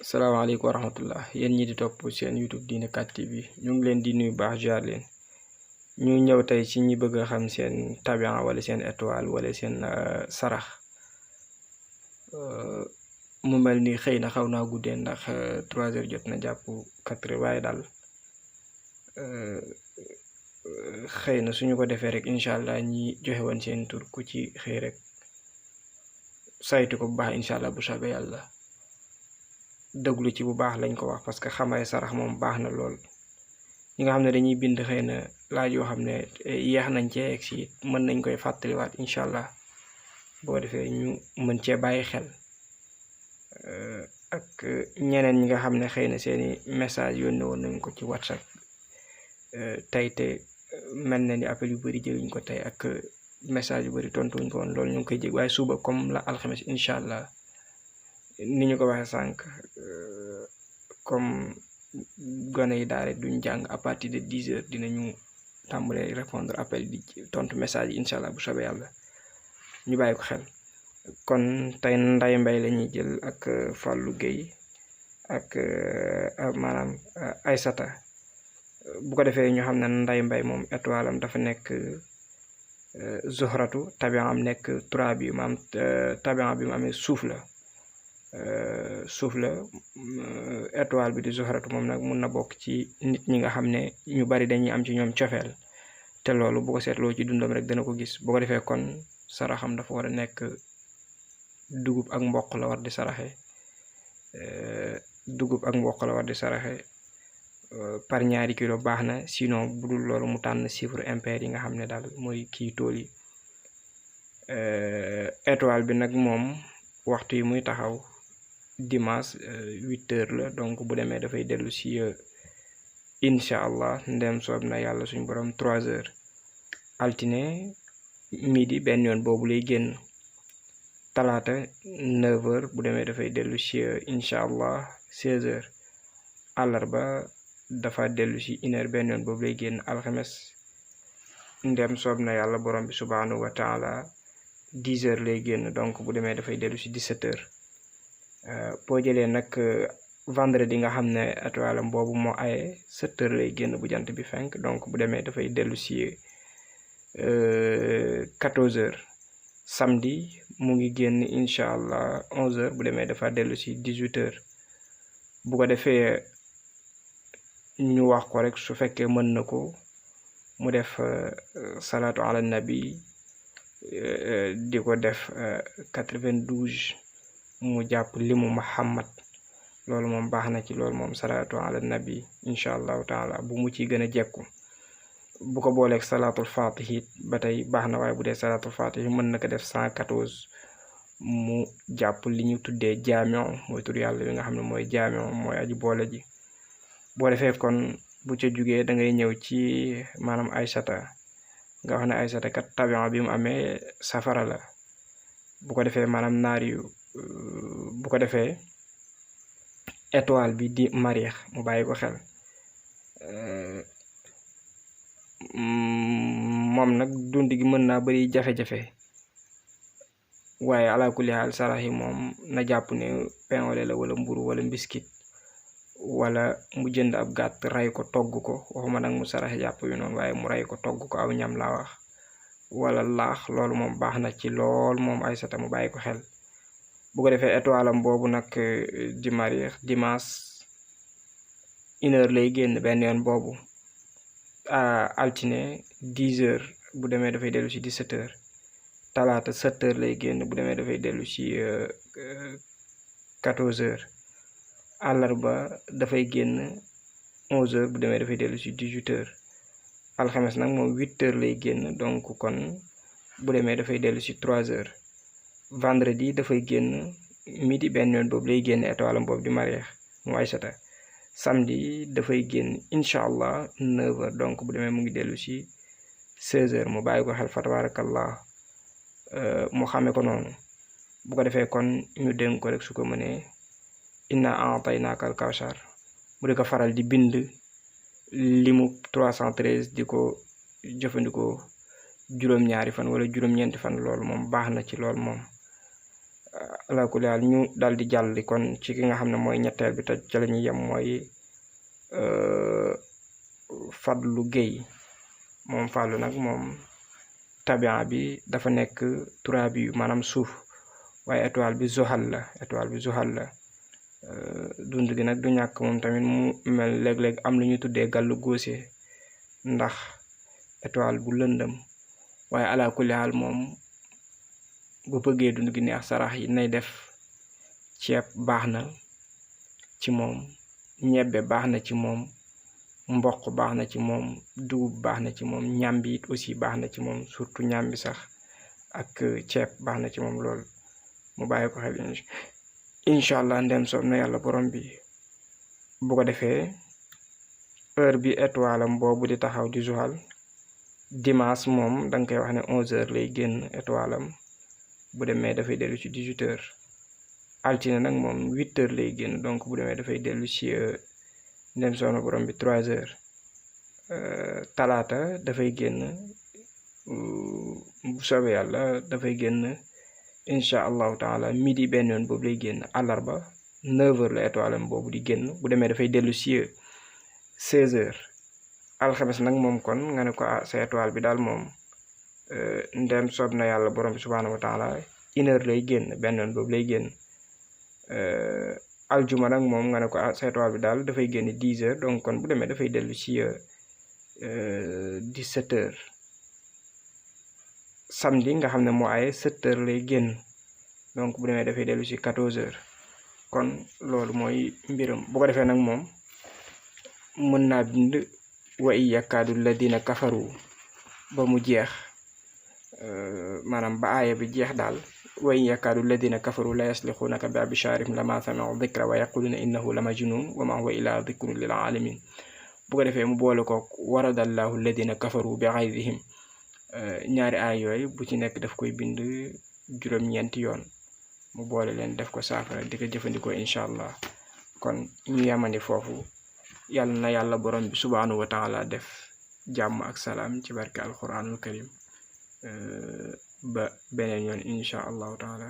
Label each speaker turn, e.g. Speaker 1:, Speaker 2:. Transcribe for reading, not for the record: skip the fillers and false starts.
Speaker 1: salaamaaleykum wa rahmatullah yéen ñi di topp seen YouTube Diine 4 TV ñu ngi leen di nuyu baax jaar leen ñu ñëw tey ci ñi bëgg a xam seen tabian wala seen étoile wala seen sarax mu mel ni xëy na xaw naa guddee ndax 3 heures jot na jàpp 4 heures waaye daal xëy na suñu ko defee rek incha allah ñi joxe woon seen tur ku ci xëy rek saytu ko bu baax incha allah bu soobee yàlla déglu ci bu baax lañ ko wax parce que xamay sarax moom baax na lool ñi nga xam ne dañuy bind xëy na laaj yoo xam ne yeex nañ cee egg si mën nañ koy fàttaliwaat incha allah boo defee ñu mën cee bàyyi xel ak ñeneen ñi nga xam ne xëy na seeni message yónnee woon nañ ko ci WhatsApp tey te mel na ni appel yu bëri jëluñ ko tey ak message yu bëri tontuñ ko woon loolu ñu ngi koy jég waaye suba comme la alxames incha allah ni ñu ko waxee sànq comme gone yi daal duñ jàng à partir de 10 heures dinañu tàmbalee répondre appel di tontu message yi incha allah bu soobee yàlla ñu bàyyi ko xel. kon tey Nday Mbay la ñuy jël ak Fallou Gueye ak maanaam Aysata bu ko defee ñu xam ne Nday Mbay moom étoile am dafa nekk Zuhratu tabian am nekk Turab bi maam tabian bi mu amee suuf la étoile bi di Zuhratu moom nag mun na bokk ci nit ñi nga xam ne ñu bari dañuy am ci ñoom cofeel te loolu bu ko seetloo ci dundam rek dana ko gis bu ko defee kon saraxam dafa war a nekk dugub ak mboq la war di saraxe par ñaari kilo baax na sinon bu dul loolu mu tànn chiffre impair yi nga xam ne daal mooy kii tool yi étoile bi nag moom waxtu yi muy taxaw dimanche 8 heures la donc bu demee dafay dellu si incha allah ndem soob na yàlla suñu borom 3 heures altine midi benn yoon boobu lay génn talaata 9 heures bu demee dafay dellu si incha allah 16 heures àllarba dafa dellu si 1 heure benn yoon boobu lay génn alxames ndem soob na yàlla borom bi subhanahu wa taala 10 heures lay génn donc bu demee dafay dellu si 17 heures boo jëlee nag vendredi nga xam ne étoile am boobu moo aye 7 heures lay génn bu jant bi fenk donc bu demee dafay dellu si 14 heures samedi mu ngi génn incha allah 11 heures bu demee dafa dellu si 18 heures bu ko defee ñu wax ko rek su fekkee mën na ko mu def salaatu ala nabi di ko def 92 mu jàpp limu Muhammad loolu moom baax na ci loolu moom salaatu ala nabi incha allahu taala bu mu ci gën a jekku bu ko booleeg salaatul fatihi ba tey baax na waaye bu dee salaatul fatihi mën na ko def 114 mu jàpp li ñu tuddee jaamion mooy tur yàlla bi nga xam ne mooy jaamion mooy aji boole ji boo defee kon bu ca jugee da ngay ñëw ci maanaam Aysata nga wax ne Aysata kat tabian bi mu amee safara la bu ko defee maanaam naar yu bu ko defee étoile bi di Mariix mu bàyyi ko xel moom nag dund gi mën naa bari jafe-jafe waaye ala kulli haal sarax yi moom na jàpp ne pain au lait la wala mburu wala mbiskit wala mu jënd ab gàtt ray ko togg ko waxuma nag mu saraxe jàpp yu noonu waaye mu ray ko togg ko aw ñam laa wax wala laax loolu moom baax na ci lool moom Aysata mu bàyyi ko xel bu ko defee étoile am boobu nag di Mariix dimanche 1 heure lay génn benn yoon boobu altine 10 heures bu demee dafay dellu si 17 heures talaata 7 heures lay génn bu demee dafay dellu si 14 heures àllarba dafay génn 11 heures bu demee dafay dellu si 18 heures alxames nag moom 8 heures lay génn donc kon bu demee dafay dellu si 3 heures vendredi dafay génn midi benn yoon boobu lay génn étoile am boobu di Mariix mu Aysata samedi dafay génn incha allah 9 heures donc bu demee mu ngi dellu si 16 heures mu bàyyi ko xel fa tabarakallah mu xamee ko noonu bu ko defee kon ñu dénk ko rek su ko mënee inna a'taynaaka al kawsar mu di ko faral di bind limu 313 di ko jëfandikoo juróom-ñaari fan wala juróom-ñeenti fan loolu moom baax na ci lool moom ala kulli haal ñu daal di jàll kon ci ki nga xam ne mooy ñetteel bi te ca la ñuy yem mooy Fadlu Gueye moom Fadlu nag moom tabia bi dafa nekk turaabi yu maanaam suuf waaye étoile bi Zuhal la dund gi nag du ñàkk moom tamit mu mel léeg-léeg am lu ñu tuddee gàllu góose ndax étoile bu lëndëm waaye ala kulli haal moom bu bëggee dund gi neex sarax yi nay def ceeb baax na ci moom, ñebbe baax na ci moom, mboq baax na ci moom, dugub baax na ci moom, ñambi it aussi baax na ci moom, surtout ñambi sax ak ceeb baax na ci moom lool mu bàyyi ko xel incha allah ndem soob na yàlla borom bi. bu ko defee heure bi étoile am boobu di taxaw di Zuhal dimanche moom danga koy wax ne 11h lay génn étoile am bu demee dafay dellu ci 18h. altine nag moom 8h lay génn donc bu demee dafay dellu ci ndem soob na borom bi 3h. talaata dafay génn bu soobee yàlla dafay génn incha allahu taala midi benn yoon boobu lay génn. àllarba 9h la étoile am boobu di génn bu demee dafay dellu ci 16h. alxames nag moom kon nga ne ko sa étoile bi daal moom ndem soob na yàlla borom bi subhaanahu wa taala 1h lay génn benn yoon boobu lay génn. aljuma nag moom nga ne ko sa étoile bi daal dafay génn 10h donc kon bu demee dafay dellu ci 17h. samedi nga xam ne moo ay 7h lay génn donc bu demee dafay dellu ci 14h. kon loolu mooy mbiram bu ko defee nag moom mën naa bind wa in yakaadu alladina kafaru ba mu jeex maanaam ba aaya bi jeex daal wa in yakaadu alladina kafaru la yaslixuunaka bi abshaarihim lama samiu dikra wa yaquluna innahu la majnun wa ma huwa illa dikrun lil alamin. bu ko defee mu boole ko waradallahu alladina kafaru bi ghaydihim ñaari aay yooyu bu ci nekk daf koy bind juróom-ñeenti yoon mu boole leen def ko saafara di ko jëfandikoo incha allah. kon ñu yamani foofu yàlla na yàlla borom bi subhaanahu wa taala def jàmm ak salaam ci barke alquranul karim ba beneen yoon incha allahu taala.